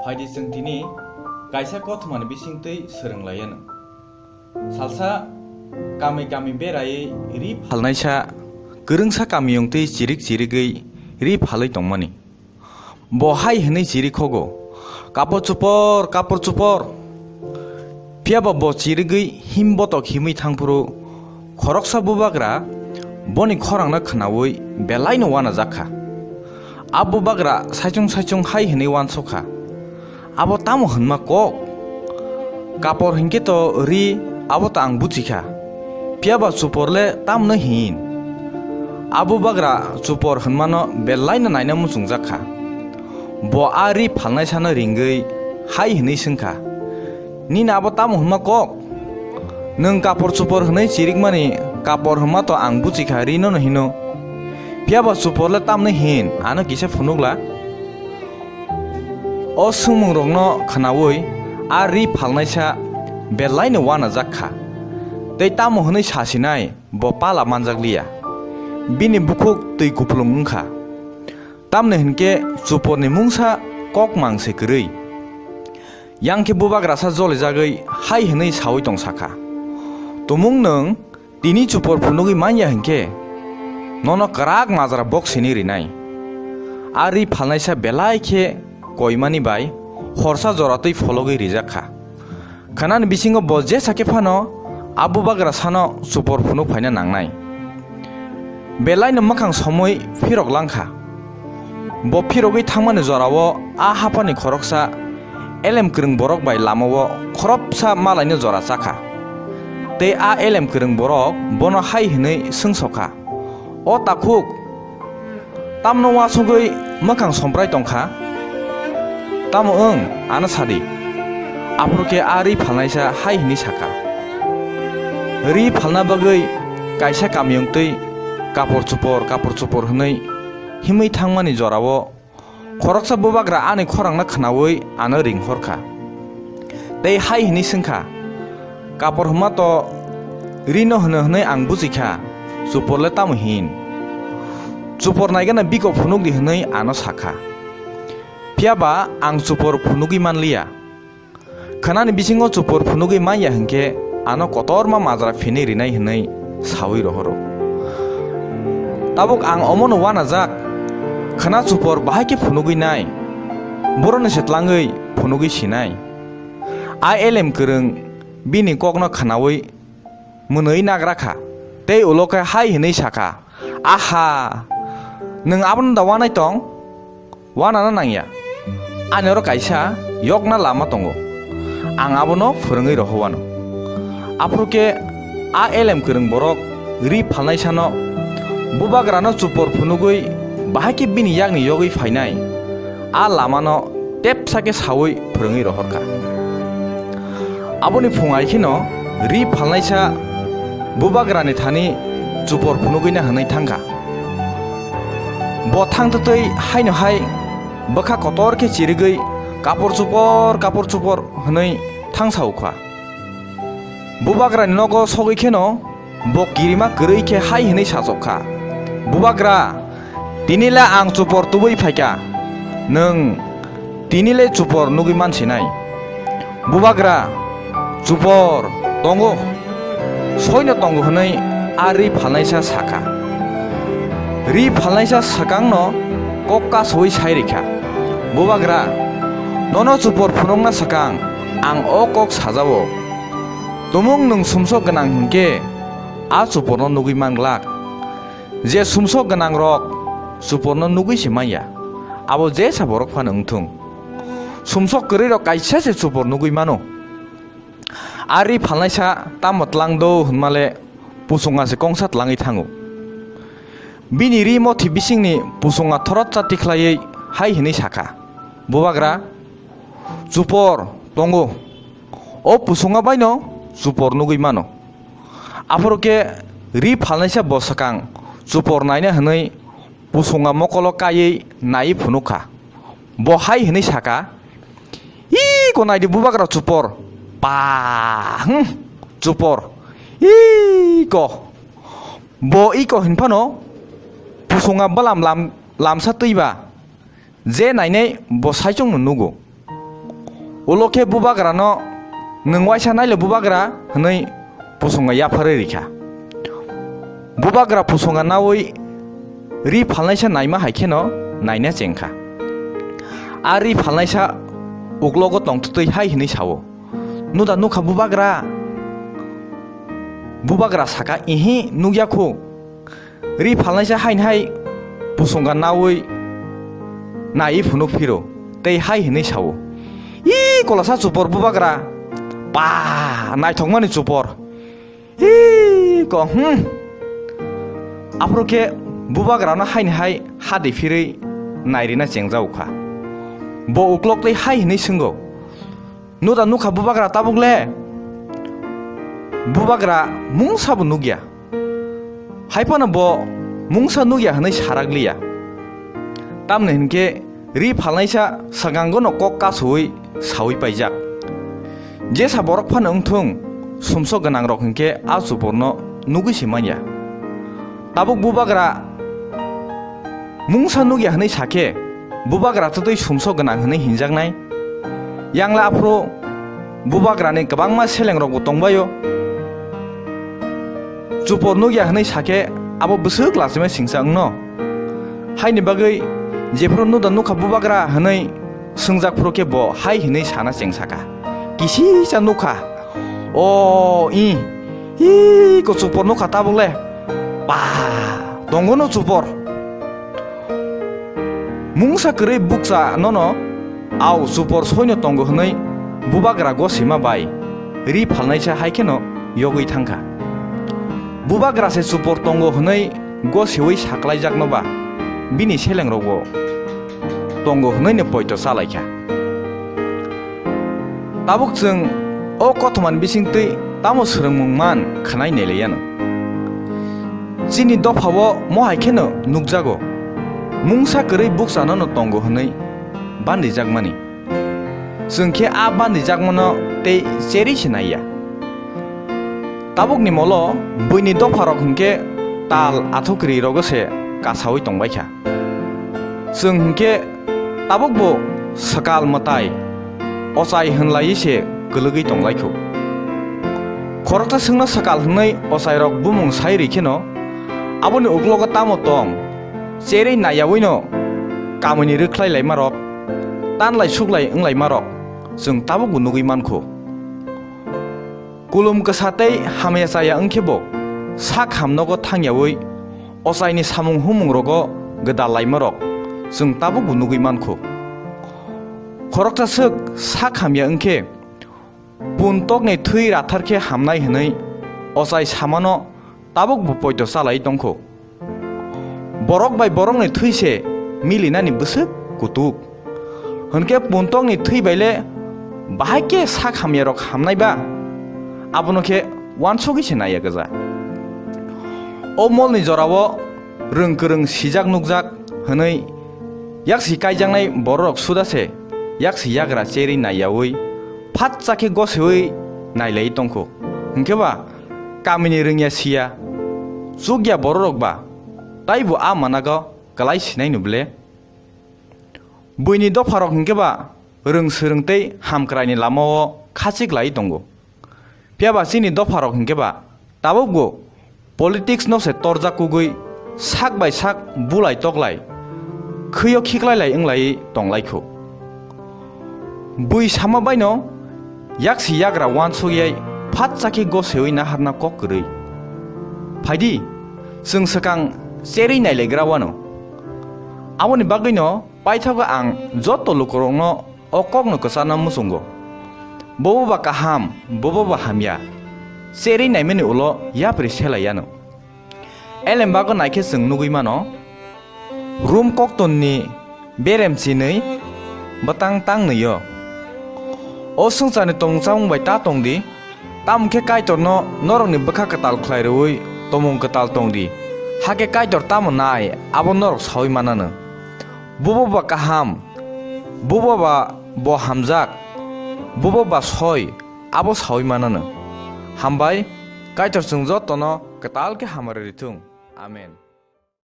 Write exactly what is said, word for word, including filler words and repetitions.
Phaidi chwng tini kaisa kothomani bisingtwi swrwng laianw. Salsa kami kami beraiwi ri phalnaisa kwrwngsa kamiyungtwi chirik chirigwi ri phalwi tongmani. Bo hai hwnwi chirikhogo, "Kapor chupor, kapor chupor!" Phiyaba bo chirigwi him botok himwi thangphuru khoroksa bubagra boni khorangno khnaui belaino uanajakkha. A bubagra saichung saichung hai hwnwi uansokha, "Abo tamo hwnma kok? Kapor hinkhe to ri, abo to ang buchikha. Phiyaba chupor le tamno hin?" A bubagra chupor hwnmano belaino naina muchungjakkha. Bo a ri phalnaisano ringwi hai hwnwi swngkha, "Nini abo tamo hwnma kok? Nwng kapor chupor hwnwi chirikmani kapor hwnma to ang buchikha, rinono hino. Phiyaba chupor le tamno hin, ano kisa phunukla?" O swngmungrokno khnaui a ri phalnaisa belaino uanajakkha, tei tamo hwnwi sasinai bo pala manjakliya. Bini bukhuk twi kupulung wngkha, tamni hwnkhe chuporni mungsa kok mang se kwrwi. Yang khe bubagrasa jolijagwi hai hwnwi saui tong sakha, "Tumung nwng tini chupor phunugwi manya hinkhe nono kwrak majra bok sini rinai." A ri phalnaisa belai khe koimani bai horsa joratwi phologwi rijakkha. Khanani bisingo bo jesa khe phano a bubagrasano chupor phunuk phaina nangnai. Belaino mwkhang somwi phirok langkha. Bo phirogwi thangmani jorao a haphani khoroksa elem kwrwng borok bai lamao khoroksa malaino jora chakha. Tei a elem kwrwng borok bono hai hwnwi swngsokha, "O takhuk, tamno uasugwi mwkhang somprai tongkha? Tamo wng, ano sadi." Aphuru khe a ri phalnaisa hai hwnwi sakha, "Ri phalna bagwi kaisa kamiyung twi kapor chupor, kapor chupor hwnwi himwi thangmani jorao khoroksa bubagra ani khorangno khnaui ano ringhorkha. Tei hai hwnwi swngkha, 'Kapor hwnma to rino hwno hwnwi ang bujikha, chupor le tamo hin? Chupor naigana bikok phunukdi,' hwnwi ano sakha. Phiyaba ang chupor phunugwi manliya. Khwnani bisingo chupor phunugwi manya hinkhe ano kotorma majra phini rinai hwnwi saui rohoro. Tabuk ang omono uanajak, khwna chupor bahai khe phunugwi nai, boroni se tlangwi phunugwi sinai." A elem kwrwng bini kokno khwnaui mwnwi nagra kha, tei ulo khe hai hwnwi sakha, "Aha! Nwng abono da uanai tong? Uanana nangya. Ani oro kaisa yokna lama tongo. Ang abono phwrwngwi rohowano." Aphuru khe a elem kwrwng borok ri phalnaisano bubagrano chupor phunugwi bahai khe bini yakni yogwi phainai a lamano tepsa khe saui phwrwngwi rohorkha. Aboni phung hai kheno ri phalnaisa bubagrani thani chupor phunugwina hwnwi thangkha. Bo thangtwtwi haino hai bwkha kotor khe chirigwi, "Kapor chupor, kapor chupor," hwnwi thangsa-o kha. Bubagrani nogo sogwi kheno bo kirima kwrwi khe hai hwnwi sachok kha, "Bubagra, tini le ang chupor tubui phaikha, nwng tini le chupor nugwi mansinai." "Bubagra, chupor tongo, soino tongo," hwnwi a ri phalnaisa sakha. Ri phalnaisa swkangno kok kasoui sai rikha, "Bubagra, nono chupor phunukna swkang ang o kok sajao. Tumung nwng sumsok gwnang hinkhe a chuporno nugwi manglak. Je sumsok gwnangrok chuporno nugwi se manya, abo jesa borok phano wngthung. Sumsok kwrwirok kaisa se chupor nugwi mano." A ri phalnaisa tamo tlang do hwnmale pusunga se kongsa tlangwi thango. Bini ri mothi bisingni pusunga thorotsa tikhlaiwi hai hwnwi sakha, "Bubagra, chupor tongo. O pusunga baino chupor nugwi mano." Aphuru khe ri phalnaisa bo swkang chupor naina hwnwi pusunga mokolo kaiwi naiwi phunukha. Bo hai hwnwi sakha, "Iko naidi bubagra chupor, pa, hmm, chupor, iko." Bo iko hinphano pusunga bwlam lam-, lamsa twiba je nainai bo saichungno nugo. Ulo khe bubagrano, "Nwng waisa naile bubagra," hwnwi pusonga yapharwi rikha. Bubagra pusonga naui ri phalnaisa naima hai kheno naina chengkha. A ri phalnaisa uklogo tongtwtwi hai hwnwi sao, "Nuda nukha bubagra?" Bubagra saka, "Ihi, nukya khu." Ri phalnaisa haini hai pusonga naui nai phunuk phiro tei hai hwnwi sao, "Ih, kolasa chupor bubagra, ba naithokmani chupor. Ih, ko, hmm." Aphuru khe bubagrano haini hai hadi phirwi nairina chengjago kha. Bo uklok tei hai hwnwi swngo, "Nuda nukha bubagra tabuk le?" Bubagra mungsa bo nukya. Hai phano bo mungsa nukya hwnwi sarakliya. Tamni hwn khe ri phalnaisa swkangono kok kasoui saui paijak. Jesa borok phano wngthung, sumsok gwnangrok hwn khe a chuporno nugwi se manya. Tabuk bubagra mungsa nukya hwnwi sa khe, bubagra twtwi sumsok gwnang hwnwi hinjaknai. Yang le aphuru bubagrani kwbangma selengrokbo tongbaio. Chupor nukya hwnwi sa khe abo bwswk lachimai singcha wngno. Haini bagwi jephuru "Nuda nukha bubagra?" hwnwi swngjak phuru khe bo hai hwnwi sana chengsaka, "Kisisa nukha. O, i, i, ko chupor nukha tabuk le. Ba, tongo no chupor. Mungsa kwrwi bukcha nono, au chupor soino tongo," hwnwi bubagra gosima bai ri phalnaisa hai kheno yogwi thangkha. Bubagra se chupor tongo hwnwi gosiui saklaijakno ba bini selengrokbo tongo hwnwino poito chalaikha. Tabuk chwng o kothomani bisingtwi tamo swrwngmung man khwnai nailaiano. Chini dophao mohai kheno nukjago, mungsa kwrwi bukchanono tongo hwnwi bandijakmani. Chwng khe a bandijakmano tei cherwi se naiya. Tabukni molo buini dopharok hwnkhe tal athukrirogo se kasaui tongbaikha. Chwng hwnkhe tabukbo swkal mwtai ochai hwnlaiwi se kwlwgwi tonglaikho. Khoroksa swngno swkal hwnwi ochairok bumung sai rwi kheno, aboni uklogo tamo tong, cherwi naiyawino kamini rwkhlai laimarok, tanlai suklai wnglaimarok chwng tabukbo nugwi mankho. Kulum kwsa tei hamya chaya wngkhebo sak hamnogo thangyaui ochaini samung humungrogo gwdal laimarok chwng tabukbo nugwi mankho. Khoroksa swk sak hamya wngkhe, "Pun tokni thwi rathar khe hamnai," hwnwi ochai samano tabukbo poito chalai tongkho. Borok bai borokni thwi se milinani bwswk kutuk. Hwnkhe pun tokni thwi bai le bahai khe sak hamyarok hamnai ba? Abono khe uansugwi se naiya gwja. O molni jorao rwng kwrwng sijak nukjak hwnwi yaksi kaijaknai bororok suda se yaksi yagra cherwi naiyaui phatsa khe gosiui nailaiwi tongkho. Hwnkhe ba kamini rwngya siya, chukya bororok ba taibo a manago kwlai sinaino ble? Buini dopharok hwnkhe ba rwng swrwng tei hamkraini lamao khachik lai tongo. Phiya ba chini dopharok hwnkhe ba tabukbo politics no se torjak kugui sak bai sak bulai toklai khwio khiklai lai wnglai tonglaikho. Bui sama baino yaksi yagra uansuk yai phatsa khe gosiui naharna kok kwrwi. Phaidi, chwng swkang cherwi nailaigra uano. Aboni bagwino paithago ang joto lukurokno o kokno kwcharna muchungo. Bobo ba kaham, bobo ba hamya, cherwi naimani ulo yapri selai yano. Elembago naikhe chwng nugui mano, Rum koktonni berem chinwi bwtang tangnwi-o. O swngcharni tomung chamung bai ta tong di, tamo khe Kaitorno norokni bwkha kwtal khlai rwui tomung kwtal tong di, hakhe Kaitor tamo nai abo norok saui mananw. Bubo ba kaham, bubo ba bo hamjak, bubo ba soi abo saui mananw. Hambai, Kaitor chwng jotono kwtal khe hamari rwthung. Amen.